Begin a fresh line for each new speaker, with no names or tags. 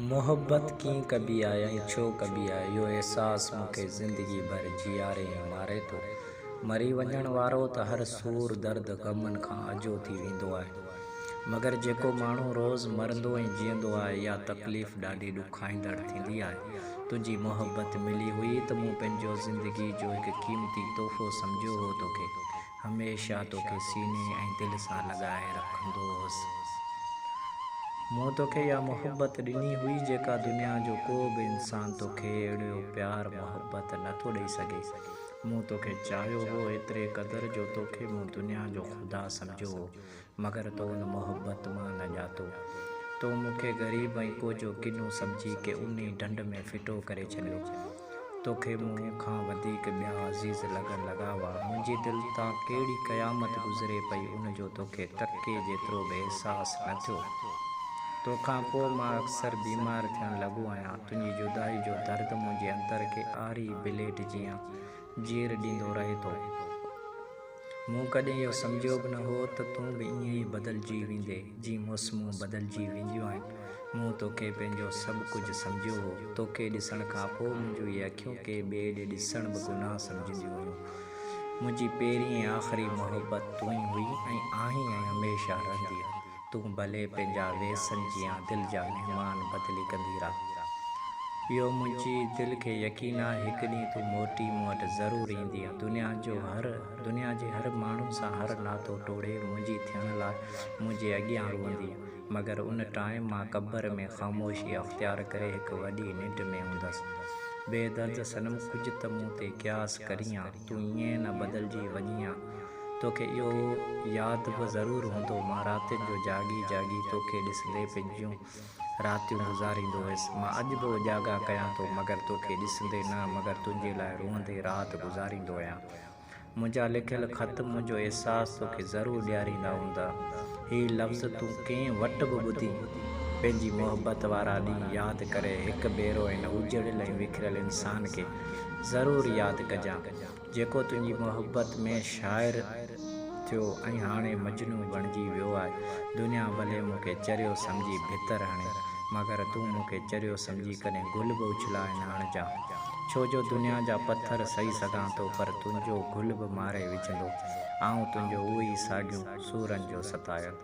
محبت ڪيئن ڪبي آهي ۽ ڇو ڪبي آهي، اهو احساس مون کي زندگي ڀر جيئاري ۽ ماري ٿو. مري وڃڻ وارو ته هر سور، درد، غمن کان آجو ٿي ويندو آهي. مگر جيڪو ماڻهو روز مرندو ۽ جيئندو آهي، اها تڪليف ڏاڍي ڏکائيندڙ ٿيندي آهي. تنهنجي محبت ملي هئي ته مون پنهنجو زندگي جو هڪ قيمتي تحفو سمجهيو هو توکي. هميشه توکي سيني ۽ دل سان لڳائي رکندو هوس. مون توکي اها محبت ڏني هئي جيڪا دنيا جو ڪو به انسان توکي اهڙو پيار محبت نه ٿو ڏئي سگهي. مون توکي چاهيو هو ايتري قدر جو توکي مون دنيا جو خدا سمجهيو هو. مگر تو ان محبت مان نه ڄاتو. تو مون کي غريب ۽ ڪوجهو ڪنو سمجهي ڪي اونهي ڍنڍ ۾ ڦٽو ڪري ڇڏيو. توکي مون کان وڌيڪ ٻيا عزيز لڳڻ لڳا هئا. منهنجي دل تان ڪهڙي قيامت گذري پئي ان جو توکي ٽڪي جيترو به احساس نه ٿيو. توکان پوء مان اڪثر بيمار ٿيڻ لڳو آهيان. تنهنجي جدائي جو درد منهنجي اندر کي آري بليڊ جيان جير ڏيندو رهي ٿو. مون ڪڏهن اهو سمجهيو به نه هو ته تون به ائين ئي بدلجي ويندين، جيئن موسمون بدلجي وينديون آهن. مون توکي پنهنجو سڀ ڪجهه سمجهيو هو. توکي ڏسڻ کان پوء منهنجون اهي اکيون ڪنهن ٻئي ڏي ڏسڻ به گناهه سمجهنديون هيون. منهنجي پهرين ۽ آخري محبت تون ئي هئي ۽ آهين ۽ هميشه رهندينء. تون ڀلي پنهنجا ويسن جيان دل جا مهمان بدلي ڪندي رهه. اهو منهنجي دل کي يقين آهي هڪ ڏينهن تون موٽي مون وٽ ضرور ايندينء. دنيا جو هر دنيا جي هر ماڻهو سان هر ناتو ٽوڙي منهنجي ٿيڻ لاء منهنجي اڳيان روئندينء. مگر ان ٽائيم مان قبر ۾ خاموشي اختيار ڪري هڪ وڏي ننڊ ۾ هوندس. بي درد صنم ڪجهه ته مون تي قياس ڪرين ها. تون ائين نه بدلجي وڃين ها. توکي اهو ياد به ضرور هوندو، مان راتين جو جاڳي جاڳي توکي ڏسندي پنهنجيون راتيون گذاريندو هيس. مان اڄ به اوجاڳا ڪيان ٿو، مگر توکي ڏسندي نه، مگر تنهنجي لاء روئندي رات گذاريندو آهيان. منهنجا لکيل خط منهنجو احساس توکي ضرور ڏياريندا هوندا. هي لفظ تون ڪنهن وٽ به ٻڌين، پنهنجي محبت وارا ڏينهن ياد ڪري هڪ ڀيرو هن اجڙيل ۽ وکريل انسان کي ضرور ياد ڪجان. جيڪو تنهنجي محبت ۾ شاعر ٿيو ۽ هاڻي مجنون بڻجي ويو آهي. دنيا ڀلي مون کي چريو سمجهي ڀتر هڻي، مگر تون مون کي چريو سمجهي ڪڏهن گل به اڇلائي نه هڻجان. ڇو جو دنيا جا پٿر سهي سگهان ٿو، پر تنهنجو گل به ماري وجهندو. آئون تنهنجو اهو ئي ساڳيون سورن جو ستايل.